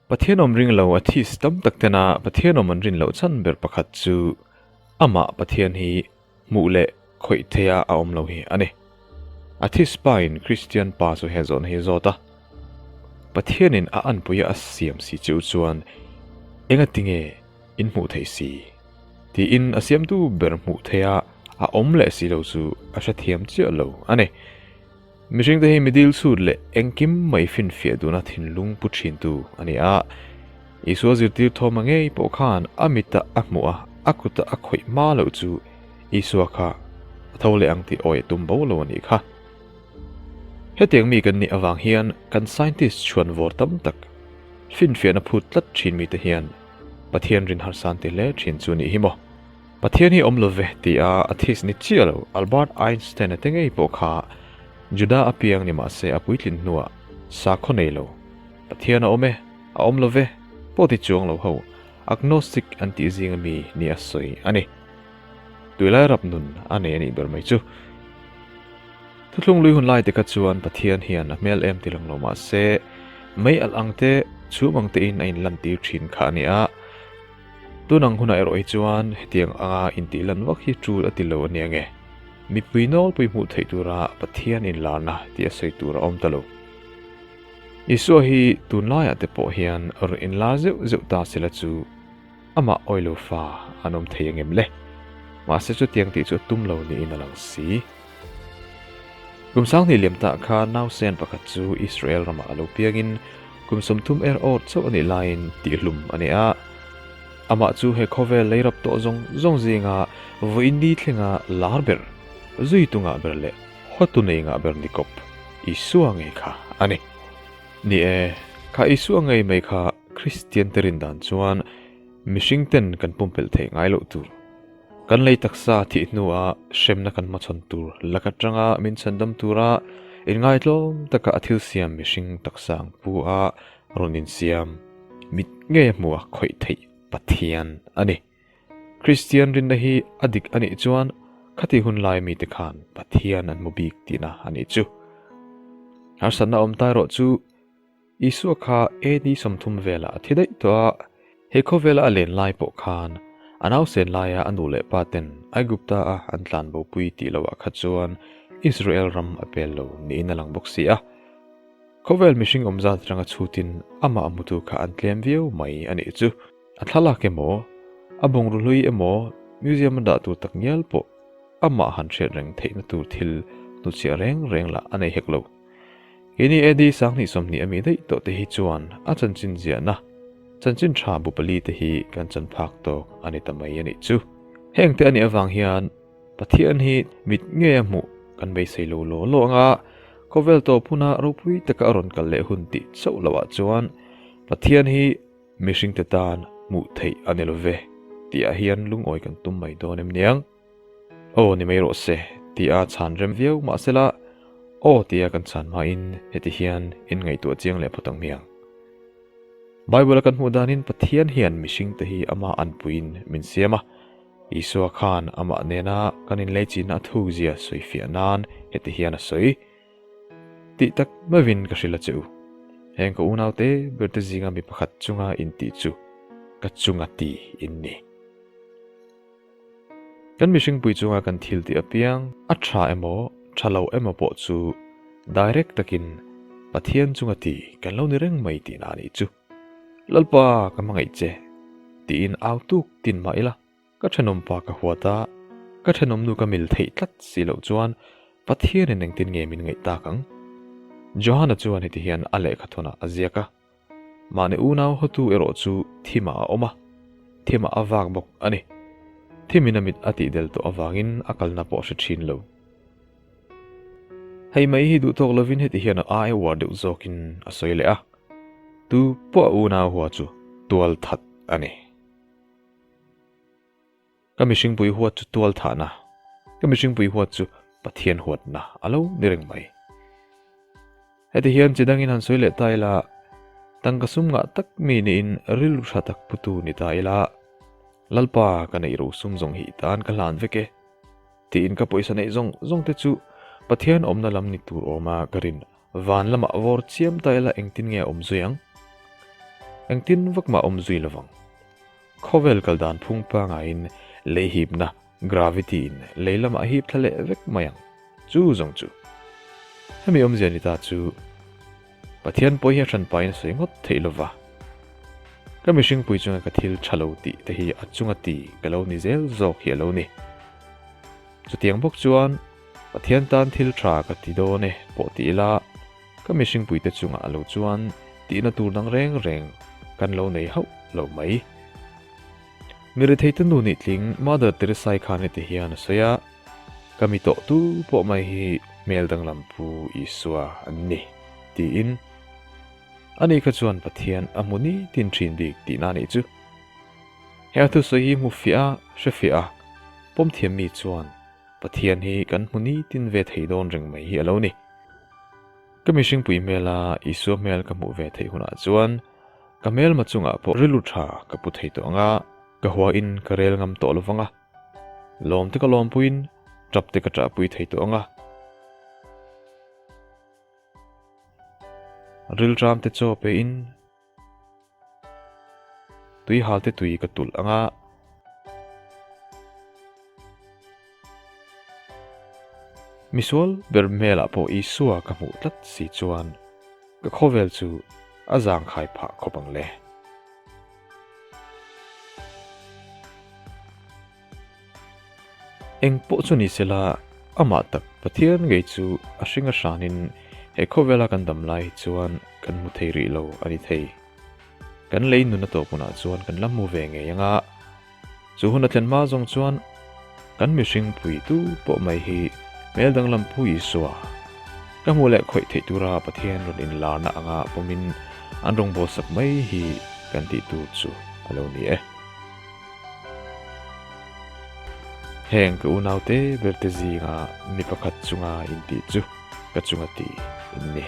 Pathian awm ring lo atheist tam tak tena Pathian awm an rin loh chhan ber pakhat chu amah Pathian hi hmuh leh khawih theiha a awm lo hi a ni. Atheist pa in Kristian pa chu he zawhna hi a zawt a, Pathianin a anpuia a siam si chu chuan engatinge in hmuh theih si? Tiin a siamtu ber hmuh theiha a awm leh si lo chu a hrethiam chiah lo a ni. Mihringte hi midil chhut leh engkim mai finfiah duhna thinlung pu thintu a ni a. Isua zirtir thawma ngei pawh khan a mita a hmuh a, a kuta a khawih hma loh chu Isua kha a tho leh ang tih awi a tum bo lo a nih kha. Hetiang mi kan nih avang hian kan scientist chhuan vawr tam tak finfiahna phut tlat thin mite hian Pathian rin harsan ti hle thin chu nih hi maw. Pathian hi awm lo ve ti a atheist ni chiah lo Albert Einstein-a te ngei pawh kha Juda a piang ni mah se a puitlin hnuah sakhaw nei lo, Pathian a awm e, a awm lo ve pawh ti chuang lo ho agnostic an tih zinga mi ni a sawi a ni. Tuilai rap nun a nei a nih ber mai chu. Thuthlung lui hun lai te kha chuan Pathian hian a hmel em ti lang lo mah se mei alh ang te chhum ang tein a inlantir thin kha a ni a. Tun ang hunah erawh hi chuan hetiang anga intih lan vak hi tul a ti lo a nia nge? Mipui nawlpui hmuh theih tura Pathian inlarna tih a sawi tur a awm ta lo. Isua hi tunlaiah te pawh hian rawn inlar zeuh zeuh ta sela chu amah awilo fa an awm thei angem le? Mahse chutiang tih chu a tum lo niin a lang si. Kum sanghnih liam tah khan nausen pakhat chu Israel ramah a lo piangin kum 30 er awr chauh a nih laiin tihhlum a ni a. Amah chu he khawvel lei rap tawh zawng zawng zinga vawiin ni thlenga lar ber, zuitu ngah ber leh hawtu nei ngah ber ni kawp Isua ngei kha a ni. Ni e, kha Isua ngei mai kha Kristian te rin dan chuan mihring ten kan pumpelh theih ngai loh tur. Kan lei taksa thih hnua hremna kan hmachhawn tur lak atanga min chhandam tura inngaihtlawm taka a thil siam mihring taksa ang pu a rawn insiam mit ngei a hmu a khawih theih Pathian a ni. Kristian rinna hi a dik a nih chuan khati hun lai mite khan Pathian an hmu bik tihna a nih chu. Harsatna awm ta erawh chu Isua kha AD 30 velah a thi daih tawh a, he khawvela a len lai pawh khan a nausen laia a nu leh pa ten Aigupta a an tlan bopui tih loah kha chuan Israel ram a pel lo niin a lang bawk si a. Khawvel mihring awm zat atanga chhutin amah a hmutu kha an tlem viau mai a nih chu. A thlalak emaw, a bungraw hlui emaw museum a dah tur tak ngial pawh amah han hriat reng theihna tur thil hnuchhiah reng reng lah a nei hek lo. Keini AD 2020 ami daih tawh te hi chuan a chanchin ziahna, chanchin tha bu pali te hi kan chan phak tawk a ni ta mai a nih chu. Heng te a nih avang hian Pathian hi mit ngei a hmuh kan beisei lo law law anga khawvel tawp huna ropui taka a rawn kal leh hun tih chauh loh ah chuan Pathian hi mihring te tan hmuh theih a ni lo ve tih ah hian lungawi kan tum mai dawn em niang. Aw ni mai rawh se tih a chhan rem viau mahsela aw tia kan chhan hmain heti hian in ngaihtuah chiang leh phawt ang hmiang. Bible a kan hmuh danin Pathian hian mihringte hi ama anpuiin min siam a, Isua khan amah nena kan inleichinna a thukzia sawifiah nan heti hian a sawi. Tih tak meuhin ka hrilh a che u. Heng ka unaute berte zinga mi pakhat chunga intih chu ka chunga ti in ni. Kan mihringpui chunga kan thil tih apiang a tha emaw tha lo emaw pawh chu direct takin Pathian chunga ti kan lo ni reng mai tihna a nih chu. Lalpa ka hmangaih che tiin au tuk tin mah ila ka thenawmpa ka huat a, ka thenawmnu ka mil theih tlat si loh chuan Pathianin engtin nge min ngaih tak ang? Johana chuan heti hian a lehkhathawnah a ziak a. Mahni unau hotu erawh chu thimah a awm a, thimah a vak bawk a ni. Thimin a mit a tihdel tawh avangin a kalna pawh a hre thin lo. Hei mai hi duhtawk lovin heti hian a ai uar deuh zawkin a sawi leh a, Tu pawh a unau hua chu tual that a ni. Ka mihringpui huat chu tual thahna, ka mihringpui huat chu Pathian huatna a lo ni reng mai. Heti hian chi dangin han sawi leh ta ila, tangka sum ngah tak mi niin rilru tha tak putu ni ta ila, Lalpa ka neih ro sum zawng hi tan ka hlan vek e, tiin ka pawisa neih zawng zawng te chu Pathian awmna lam ni tur awma ka rin van lamah vawr chiam ta ila engtin nge a awm zui ang? Engtin vak mah awm zui lovang. Khawvel kal dan phung pangaiin lei hipna, gravity, in lei lamah a hip thla leh vek mai ang. Chu zawng chu. Hemi awmzia ni ta chu Pathian pawh hi a hranpain a sawi ngawt theih lova. Ka mihringpui chunga ka thil tha lo tih te hi a chunga ti ka lo ni zel zawk hi a lo ni. Chutiang bawk chuan Pathian tan thil tha ka ti dawn e pawh ti ila, ka mihringpuite chungah a lo chuan tihna tur dang reng reng kan lo nei hauh lo mai. Mi retheite nu nih tling Mother Teresai khan heti hian a sawi a, Ka mi tawh tu pawh mai hi hmel danglam pu Isua an ni, tiin. Ani kha chuan Pathian a hmu nitin thin bik tihna a nih chu. He a thusawi hi hmu fiah a, hre fiah a, pawm thiam mi chuan Pathian hi kan hmu nitin ve thei dawn reng mai hi a lo ni. Ka mihringpui hmela Isua hmel ka hmuh ve theih hunah chuan ka hmelma chungah pawh rilru tha ka pu thei tawh ang a, ka huain ka rel ngam tawh lo vang a, lawmte ka lawmpuiin tapte ka ṭahpui thei tawh ang a. Rilṭamte chaw pein tuihalte tui ka tulh ang a. Misual ber hmelah pawh Isua ka hmuh tlat si chuan ka khawvel chu a zangkhai phah khawp ang le. Eng pawh chu ni sela, amah tak Pathian ngei chu a hring a hranin he khawvela kan dam lai hi chuan kan hmu thei rih lo a ni thei. Kan lei nun a tawp hunah chuan kan la hmu ve ngei ang a, chu hun a thlen hma zawng chuan kan mihring puitu pawh mai hi hmel danglam Pu Isua ka hmuh leh khawih theih tura Pathian rawn inlarna anga pawmin an rawngbawlsak mai hi kan tih tur chu a lo ni e. Heng ka unaute berte zinga mi pakhat chunga intih chu ka chunga ti in ni.